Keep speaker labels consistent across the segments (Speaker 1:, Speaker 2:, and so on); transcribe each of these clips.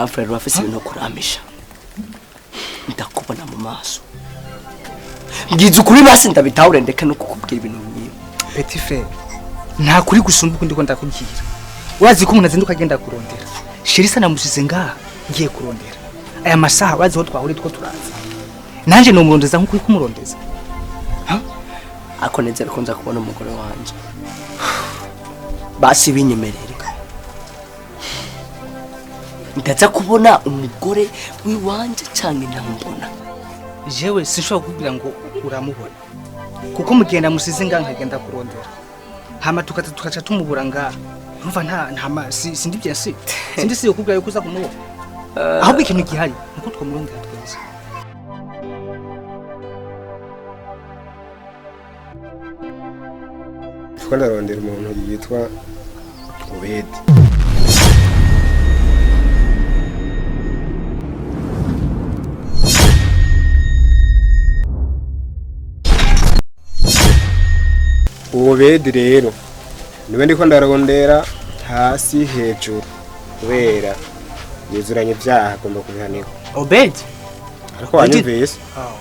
Speaker 1: Alfred, urafise ibintu kuramisha, ndakubona mu maso. Mbwiza ukuri basi ndabitahure, ndeke no kukubwira ibintu nk'ibi.
Speaker 2: Petit frère, nta kuri gusumba uko ndiko ndakubwira. Urazi ko umuntu azinduka agenda kurondera Sherisa, namusize ngaha ngiye kurondera aya masaha. Urazi aho twahuriye two turaza, nanje nomurondeza nkuko uri kumurondeza.
Speaker 1: Ariko nizere ko nza kubona umugore wanje. Basi binyemerere, ndaza kubona umugore w'iwanje canke ntambona?
Speaker 2: Jewe sinshobora kukubwira ngo uramubona, kuko mugenda musize ngaha nkagenda kurondera, hama tukaza tukaca tumubura ngaha. Urumva nta sindi bien si sindi si kukubwira yuko uza kumubona. Ahubwo ikintu gihari nuko twamurondera twese.
Speaker 3: Kuko ndarondera umuntu yitwa Obedi. Uwo Obedi rero niwe ndiko ndarondera hasi hejuru, kubera yuzuranye ibyaha, agomba kubihanirwa.
Speaker 2: Obedi?
Speaker 3: Ariko wanyumvise?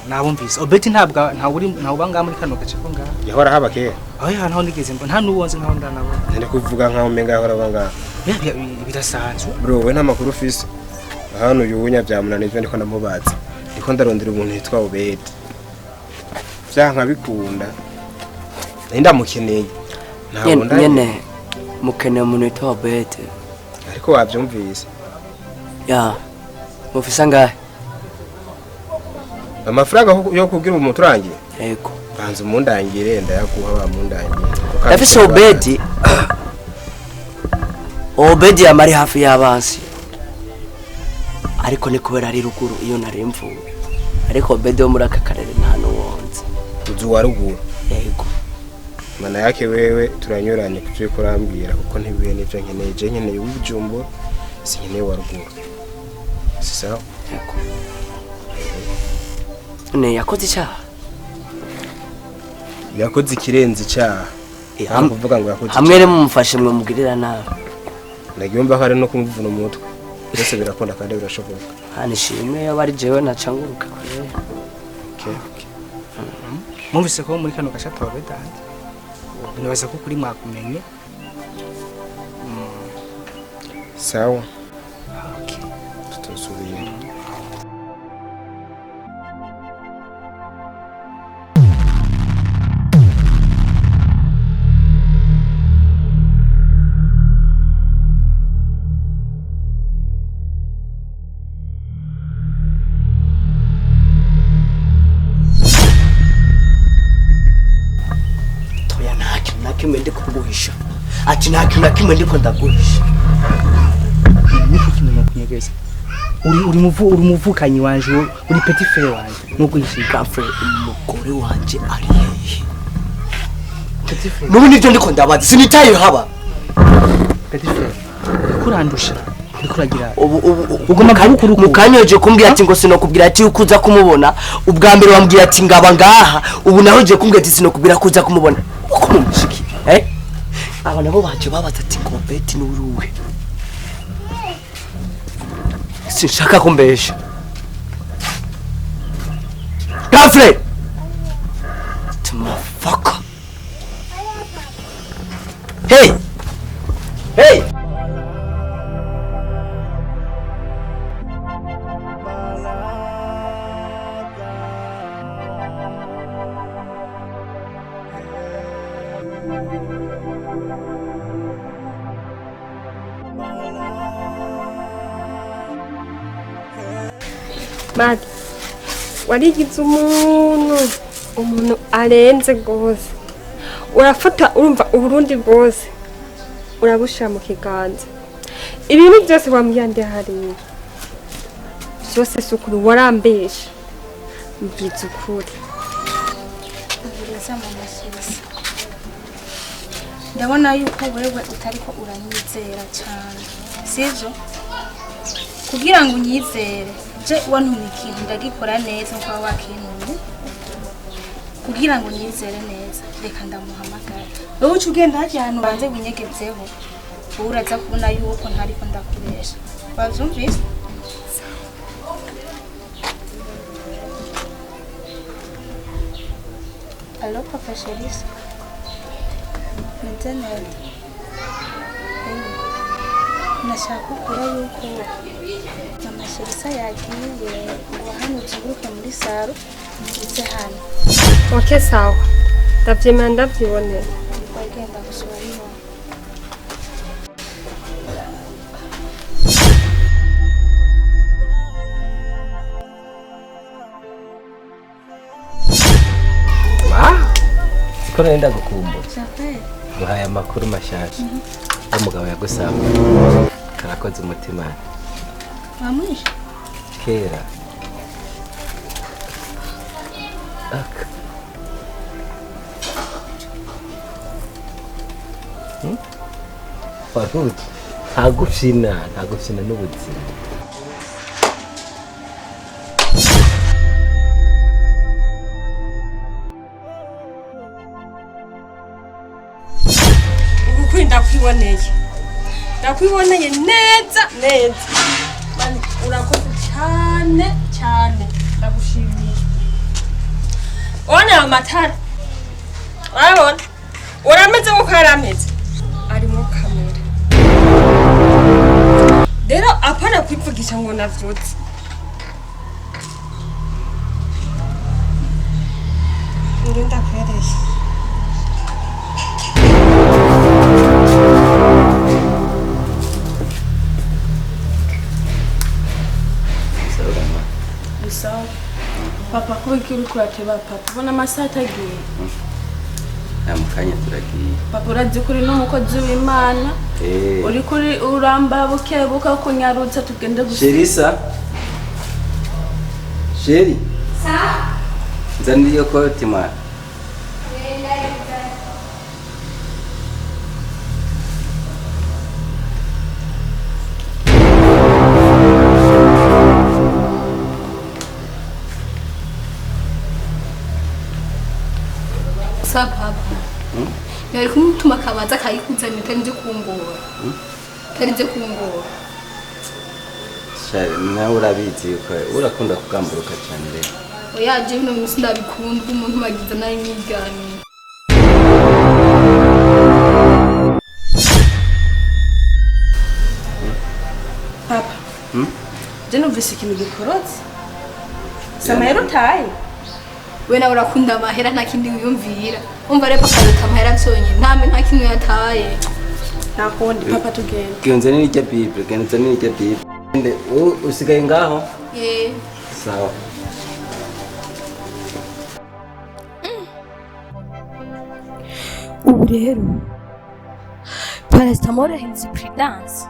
Speaker 2: Nabumvise. Obedi ntabwo ntawe uri, ntawe uba ngaha muri kano gace ko ngaha.
Speaker 3: Yahora haba kera.
Speaker 2: Aho ntaho nigeze mbona, nta n'uwo nzi, ntaho ndanabona.
Speaker 3: Ntari kuvuga nkaho umenga yahora aba ngaha.
Speaker 2: Birasanzwe.
Speaker 3: Bro, we nta makuru ufise hano? Uyu wunya byamunaniye ivyo ndiko ndamubaza. Ndiko ndarondera umuntu yitwa Obedi, vyanka nkabikunda, nari ndamukeneye, ntabwo
Speaker 1: Nyene mukeneye umuntu witwa Obedi?
Speaker 3: Ariko wavyumvise?
Speaker 1: Ya, mufise angahe?
Speaker 3: Amafaranga yo kubwira umuntu urangiye?
Speaker 1: Yego.
Speaker 3: Banza umundangire, ndayaguha wamundangiye. Kuko
Speaker 1: Ndafise Obedi. Obedi yamari hafi y'abansi, ariko ni kubera ari ruguru iyo nari mvuye. Ariko Obedi wo muri aka karere nta n'uwonzi.
Speaker 3: Uzi uwa ruguru?
Speaker 1: Yego.
Speaker 3: Mana yake, wewe turanyuranye kuvyo uriko urambwira, kuko ntibihuye n'ivyo nkeneye. Je nkeneye uw'Ubujumbura, sinkeneye uwa ruguru, si sawa?
Speaker 1: Yego. None yakoze icyaha?
Speaker 3: Yakoze ikirenze icyaha. Nta kuvuga ngo yakoze
Speaker 1: Hamwe rero mumufashe mwamugirira nabi.
Speaker 3: Ndagiye ko ari no kumuvuna umutwe, byose birakunda kandi birashoboka.
Speaker 1: Hano ishimwe iyo bari jewe naca nguruka kure.
Speaker 3: Okay.
Speaker 2: Mwumvise ko muri kano gace ata Obedi ahari, nibaza ko kuri mwakumenye.
Speaker 3: Sawa.
Speaker 2: Okay.
Speaker 3: Tutosubira.
Speaker 1: Toya, nta kintu na kimwe ndi kuguhisha. Ati nta kintu na kimwe ndiko ndaguhisha.
Speaker 2: Niko kintu nokunyegeza? Uri umuvukanyi wanje, uri petit frère wanje, nuguhisha?
Speaker 1: Gafre, umugore wanje ari hehe?
Speaker 2: Petit frère.
Speaker 1: N'ubu nibyo ndiko ndabaza, sinitaye haba.
Speaker 2: Petit frère, uriko urandusha, uriko uragira
Speaker 1: Ubu
Speaker 2: Ugomba kuba ukuri.
Speaker 1: Mukanya uje kumbwira ati ngo sinokubwira ati uko uza kumubona. Ubwa mbere wambwira ati ngaba ngaha, ubu naho uje kumbwira ati sinokubwira ko uza kumubona. Uko mumushiki aba nabo baje babaza ati ngo Beti ni uruwe. Sinshaka kumbesha. Gafre tumafaka. Hey, hey.
Speaker 4: Magi, warigize umuntu arenze rwose. Urafata, urumva, Uburundi bwose urabushyira mu kiganza. Ibintu byose wambwiye hariya byose si ukuri, warambesha. Mbwiza ukuri.
Speaker 5: Uburiza mama Susa, ndabona yuko wewe utariko uranyizera cyane, sivyo? Kugira ngo unyizere, je wantumye ikintu ndagikora neza nkuko waba wakintumye. Kugira ngo unyizere neza, reka ndamuhamagara. Wowe uca ugenda harya hantu banze winyegezeho, wowe uraza kubona yuko ntariko ndakubesha. Wavyumvise? Allo papa Sherisa. Meze neza. Nashaka kukubwira yuko mama Sherisa yagiye ngo hano uzunguruke muri saro uze hano.
Speaker 4: Okay sawa. Ndavyemera ndavyibonera.
Speaker 5: Wagenda gusura bibona.
Speaker 6: Siko nenda gukumbura. Nguhaye amakuru mashasha. Umugabo yagusaba. Karakoze umutima.
Speaker 5: Wamwishe?
Speaker 6: Kera. Aka. Waruzi. Ntagufyina n'ubuzima.
Speaker 4: Ukuri ndakwiboneye. Ndakwiboneye neza neza. Mani urakoze cyane cyane. Ndagushimiye. Ona amatara. Urabona? Urameze nkuko yarameze. Arimo kamera. Rero apana kwivugisha ngo navyutse. Ngenda kwereye.
Speaker 7: Sawa. Papa ko ikiri kurateba papa ubona amasaha atagiye.
Speaker 6: Nta mukanya turagiye.
Speaker 7: Papa urazi kuri n'umukozi w'Imana. Uri kuri uramba bukebuka kunyarutsa tugende gusa.
Speaker 6: Sherisa. Sheri.
Speaker 5: Sa.
Speaker 6: Nzanira iyo koti mwana.
Speaker 8: Sa papa. Yari kumutuma kabaza kayikuzanira utarinze kungora. Utarinze kungora.
Speaker 6: Shari nawe urabizi yuko urakunda kugamburuka cyane rero.
Speaker 8: Oya je bino munsi ndabikunda umuntu bagize nayo imyiganiro.
Speaker 7: Papa. Je numvise ikintu gikorotse. Samahera utaye.
Speaker 8: We nawe urakunda amahera nta kindi wiyumvira. Umva rero papa aruta amahera vyonyene nta nta kintu yataye.
Speaker 7: Nta kundi papa tugenda.
Speaker 6: Genza n'irya Bible, genza n'irya Bible. Usigaye ngaho?
Speaker 8: Eh.
Speaker 6: Sawa.
Speaker 8: Ubu rero paracetamol yahinze prudence.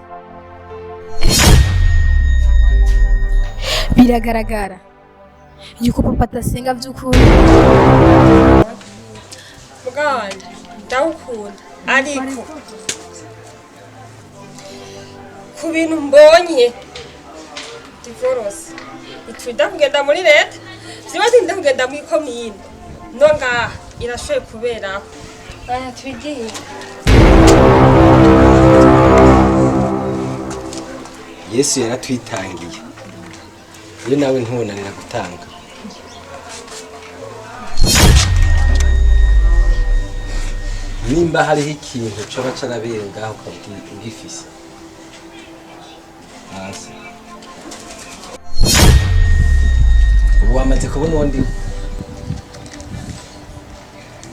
Speaker 8: Biragaragara yuko papa atasenga by'ukuri.
Speaker 4: Muganda ndawukunda ariko ku bintu mbonye divorce itwida kugenda muri leta ziba zinda kugenda mu ikomine no ngaha irashoye kuberaho.
Speaker 5: Bana twigiye.
Speaker 3: Yesu yaratwitangiye. Iyo nawe ntubonanira gutanga. Nimba hariho ikintu coba carabere ngaho ukabwifise. Hasi. Ubu wamaze kubona uwo ndiwe.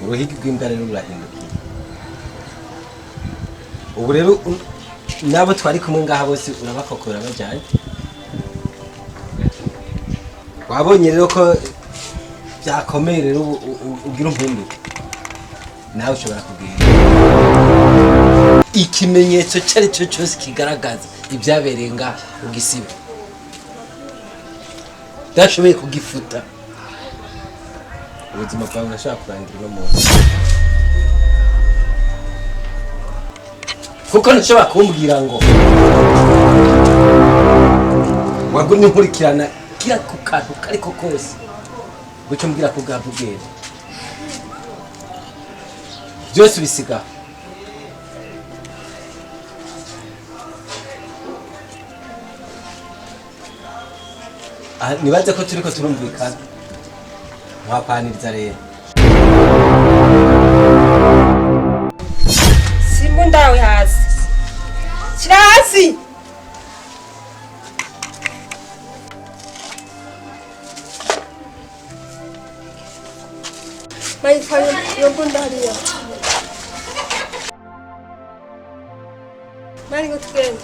Speaker 3: Uruhigi rw'imbwa rero rurahindukiye. Ubu rero nabo twari kumwe ngaha bose urabakokora bajyanye. Wabonye rero ko byakomeye rero ugira umpinduke. Nawe ushobora kugenda. Ikimenyetso cyari cyo cyose kigaragaza ibyabereye ngaha ugisiba. Udashoboye kugifuta. Ubuzima bwawe burashobora kurangira uno munsi. Kuko ntushobora kumbwira ngo wagumye nkurikirana kira ku kantu kariko kose guca umbwira ko bwava ubwera. Byose ubisiga. Nibaze ko turiko turumvikana. Mwapaniriza rero.
Speaker 4: Imbunda yawe hasi. Shira hasi. Manika iyo mbunda hariya. Mari ngo tugende.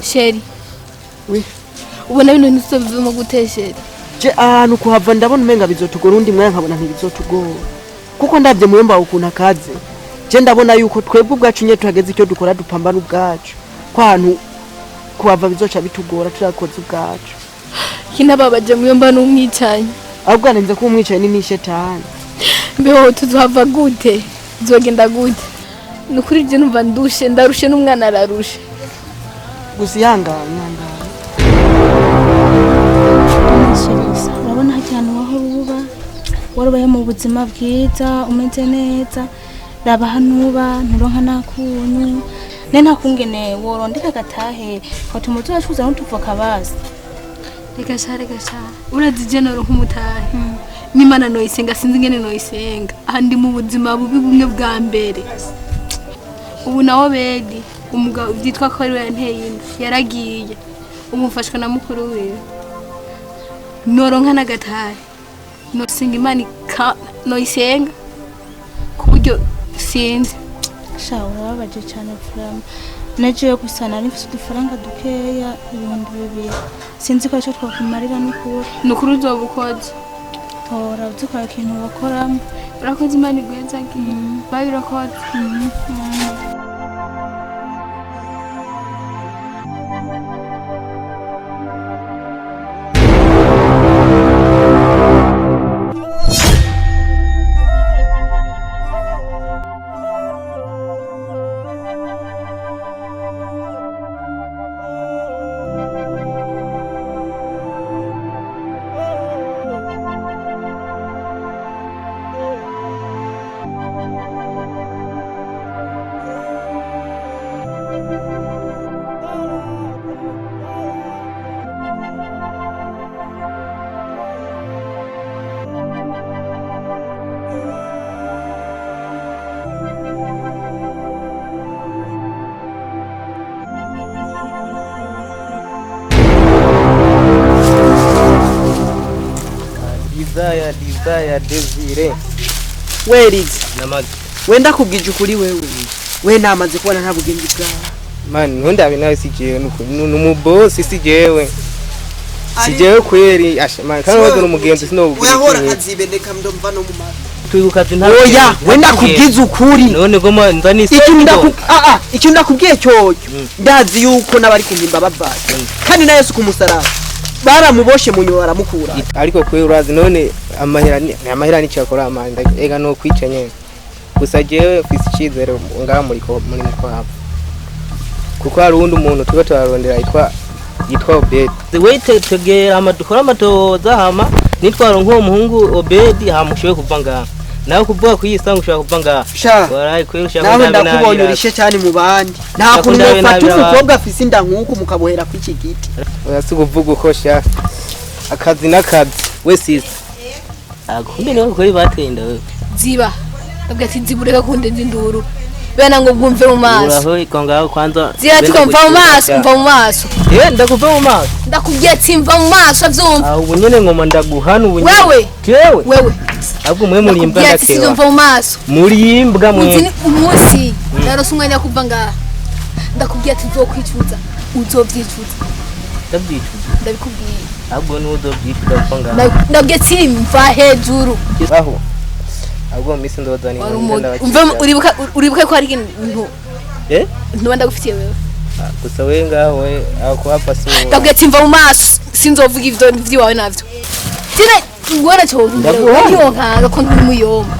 Speaker 8: Sheri.
Speaker 1: Oui.
Speaker 8: Ubona bino ntituzobivemo gute Sheri?
Speaker 1: Je ahantu kuhava ndabona umenga bizotugora undi mwanya nkabona ntibizotugora. Kuko ndavye muyomba ukuntu akaze. Je ndabona yuko twebwe ubwacu nye tuhageze icyo dukora dupambana ubwacu. Kwa hantu kuhava bizoca bitugora turakoze ubwacu.
Speaker 8: Kinababaje muyomba n'umwicanyi.
Speaker 1: Ahubwo arenze ko umwicanyi ni shetani.
Speaker 8: Mbeho tuzohava gute? Tuzogenda gute? Nukuri je numva ndushe ndarushe n'umwana ararushe.
Speaker 1: Gusa ihangane.
Speaker 5: Urabona hajya ahantu aho uba warubaye mu buzima bwiza umeze neza raba hano uba nturonka nakunyu ne ntakungene worondeka gatahe katuma tuzacuza n'utuvoka basi.
Speaker 8: Reka sha urazi je noronka umutahe n'Imana noyisenga sinzi ingene noyisenga aha ndi mu buzima bubi bumwe bwa mbere. Ubu nawo bedi umugabo byitwa ko ari we yanteye inda yaragiye umufashwa na mukuru wiwe noronka n'agatahe nosenga Imana noyisenga ku buryo sinzi.
Speaker 5: Sha urababaje cyane Frama naje gusa nari mfite udufaranga dukeya 2000 sinzi ko icyo twakumarira n'ukuri
Speaker 8: n'ukuri uzobukoze
Speaker 5: tora uzikora ikintu bakoramo.
Speaker 8: Urakoze Imana igwezagiye bayi urakoze.
Speaker 3: Desire Desire.
Speaker 1: Werize.
Speaker 3: Namaze.
Speaker 1: Wenda kubwije ukuri wewe. We namaze kubona nta bugenge bwawe.
Speaker 3: Man ntundabe nawe si jewe nuko numuboss si jewe. Si jewe kweri man kandi wowe numugenzi sinobugire.
Speaker 1: Uyahora akazibendeka ndomva no mu mara.
Speaker 9: Twigukaje nta.
Speaker 1: Oya wenda kubwiza ukuri.
Speaker 9: None goma nzani
Speaker 1: icyo ndakubwiye cyoyo. Ndazi yuko nabari kumpimba bavaye. Kandi na Yesu kumusaraba. Baramuboshe munyo baramukura.
Speaker 3: Ariko kwe urazi none amahera ni cyakora amanda ega no kwica nyene. Gusa jewe mfise icizere ngaha muri ko muri ko hapfa. Kuko hari undi umuntu tuba turarondera yitwa Obedi.
Speaker 9: We tegera amadukora amatoza hama nitwaro nko muhungu Obedi hamushoye kuva ngaha. Nawe kuvuga kuyisanga ushaka kuva ngaha. Waraye kwe ushaka
Speaker 1: nawe ndakubonye urishe cyane mu bandi. Nta kuntu ufata umukobwa afise inda nkuko mukabohera kw'iki giti.
Speaker 3: Oya si kuvuga uko sha. Akazi n'akazi we sisi.
Speaker 9: Akumbe niwe kuri batenda wewe.
Speaker 8: Ziba. Ndavuga ati zibureka kunde ndinduru. Bena ngo bwumve mu maso.
Speaker 9: Uraho ikonga kwanza.
Speaker 8: Zira tukomva mu maso, umva mu maso.
Speaker 9: Eh ndakuva mu maso.
Speaker 8: Ndakubwiye ati mva mu maso avyumva.
Speaker 9: Ah ubu nyene ngoma ndaguhana ubu nyene.
Speaker 8: Wewe.
Speaker 9: Jewe.
Speaker 8: Wewe.
Speaker 9: Ahubwo mwe muri imbwa ndakewa.
Speaker 8: Mva mu maso.
Speaker 9: Muri imbwa mwe.
Speaker 8: Umunsi narose umwanya kuva ngaha. Ndakubwiye ati uzokwicuza. Uzovyicuza.
Speaker 9: Ndavyicuza.
Speaker 8: Ndabikubwiye.
Speaker 9: Ahubwo ni uzovyicuza kuva ngaha.
Speaker 8: Ndabwiye ati mva hejuru.
Speaker 3: Aho. Ahubwo misi ndoza ni
Speaker 8: umve uribuka ko hari ikintu ntuba ndagufitiye wewe.
Speaker 3: Gusa we ngaho we akuhapa si wowe.
Speaker 8: Ndabwiye ati mva mu maso sinzovuga ivyo vyiwawe navyo. Tine ngora cyo ngiyo nkanga ko nturi muyomba.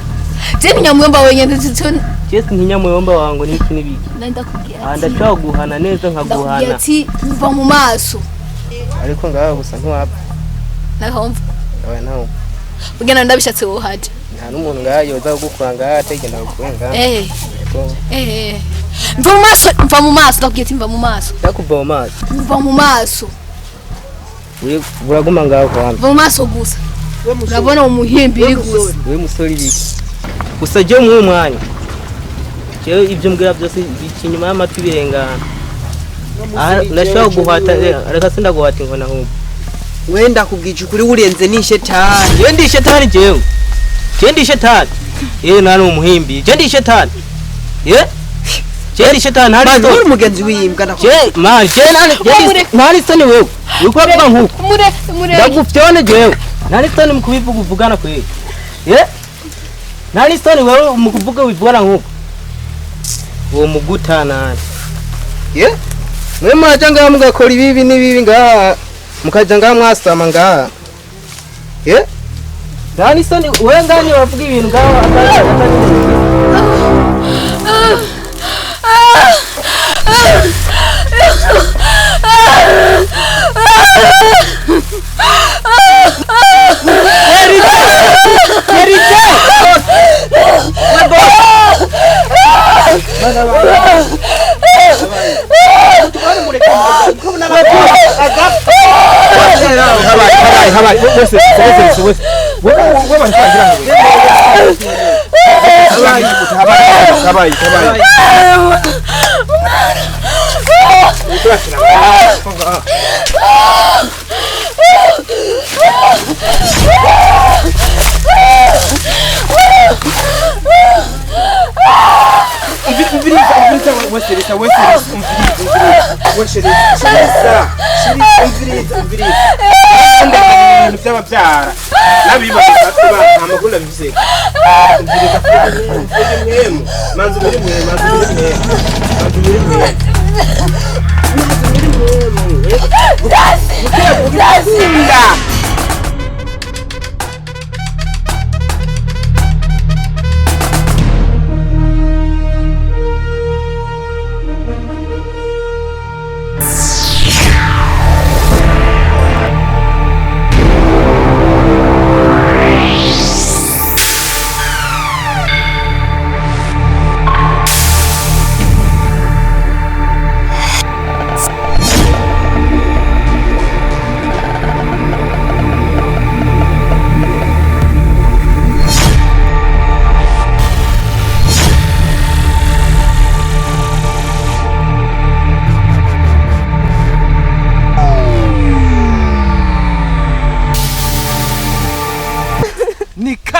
Speaker 8: Je ntinyamuyomba wenyene cyo.
Speaker 9: Jesi ntinyamuyomba wangu n'iki n'ibiki.
Speaker 8: Ndakubwira
Speaker 9: ati ndashobora guhana neza nkaguhana.
Speaker 8: Ndakubwira ati mva mu maso.
Speaker 9: Ariko ngaho gusa ntiwapfa.
Speaker 8: Nahomva.
Speaker 9: Oya naho.
Speaker 8: Ugenda ndabishatse wohaje.
Speaker 9: Nta n'umuntu ngaho yoza kugukura ngaho ategenda kugukura ngaho.
Speaker 8: Mva mu maso, mva mu maso, ndakubwira ati mva mu maso.
Speaker 9: Ndakuva mu maso.
Speaker 8: Mva mu maso.
Speaker 9: Uraguma ngaho kwanza.
Speaker 8: Mva mu maso gusa. Urabona umuhimbiri gusa.
Speaker 9: We musore ibiki. Gusa je mu mwanya. Jewe ibyo mbwira byose bica inyuma y'amatwi birengana. Ndashobora guhata, reka sindaguhata inkona ahubwo.
Speaker 10: We ndakubwije ukuri urenze ni shetani.
Speaker 9: Je ndi shetani jewe. Je ndi shetani. Nari umuhimbi. Je ndi shetani. Je ndi shetani hari
Speaker 10: so. Uri mugenzi wimbwa
Speaker 9: ndakubwira. Je man, je nani soni wewe. Uriko uravuga nkuko.
Speaker 8: Mure.
Speaker 9: Ndagufyone jewe. Nani soni mukubivuga uvugana kweli. Nani soni wewe mukuvuga wivugana nkuko. Uwo mugutana. Mwe mwaja ngaha mugakora ibibi n'ibibi ngaha mukaja ngaha mwasama ngaha. Nani soni wewe ngani wavuga ibintu ngaha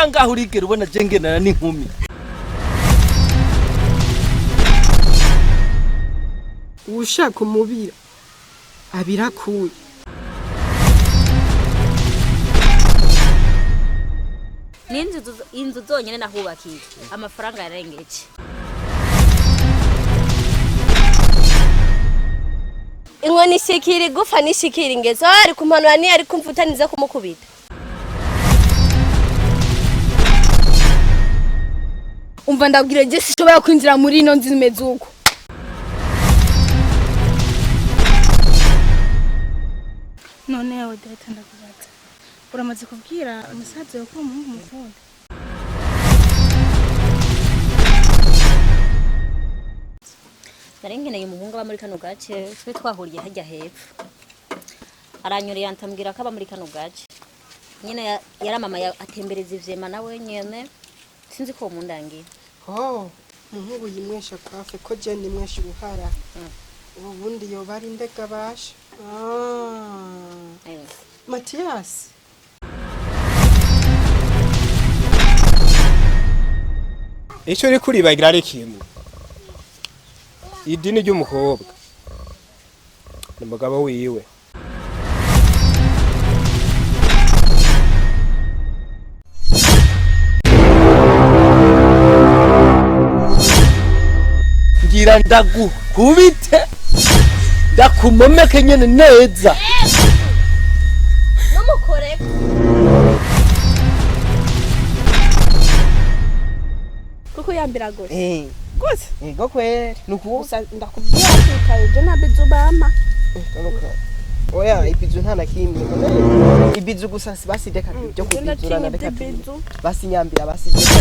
Speaker 1: Kangaho urigera ubona jengenana n'inkumi.
Speaker 4: Ushaka umubira abirakuye.
Speaker 11: N'inzu inzu zonyene nahubakiye amafaranga yarengeje.
Speaker 12: Inkoni ishikira igufa nishikira ingeso ari kumpanura ni ari kumvutaniza kumukubita.
Speaker 8: Umva ndabwira je sishobora kwinjira muri ino nzu imeze uko.
Speaker 5: None yawe data ndakubaza. Uramaze kubwira umusaza ko umuhungu mukunda?
Speaker 11: Nari nkeneye umuhungu aba muri kano gace twe twahuriye hajya hepfo. Aranyuriye antambwira ko aba muri kano gace. Nyine yaramama atembereza ivyema nawe nyene. Sinzi ko mundangiye.
Speaker 4: Oh, muhungu yimwesha kwafe ko je nimwesha ubuhara. Ubundi yo bari ndega basha. Matias.
Speaker 3: Ico uri kuribagira ari kimwe. Idini ry'umukobwa. N'umugabo wiwe.
Speaker 1: Ngira ndagukubite ndakumomeke nyene neza.
Speaker 12: Numukoreko.
Speaker 7: Ukuyambira gute?
Speaker 10: Eh.
Speaker 7: Gute?
Speaker 10: Yego kweri nuku.
Speaker 7: Gusa ndakubwira kare je nta bizu bampa.
Speaker 10: Oya ibizu nta na kimwe. Ibizu gusa basi reka byo kubizurana reka.
Speaker 7: Ibizu.
Speaker 10: Basi nyambira basi reka.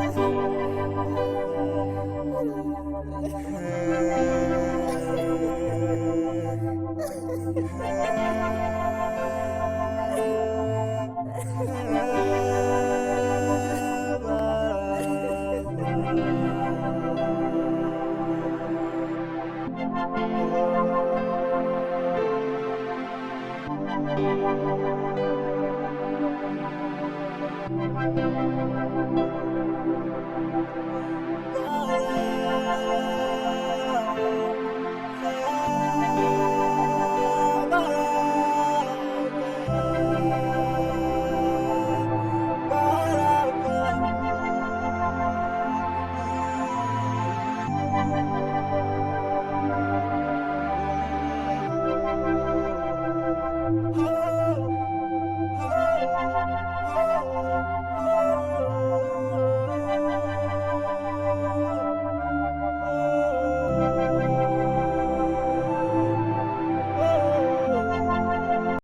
Speaker 7: Thank you.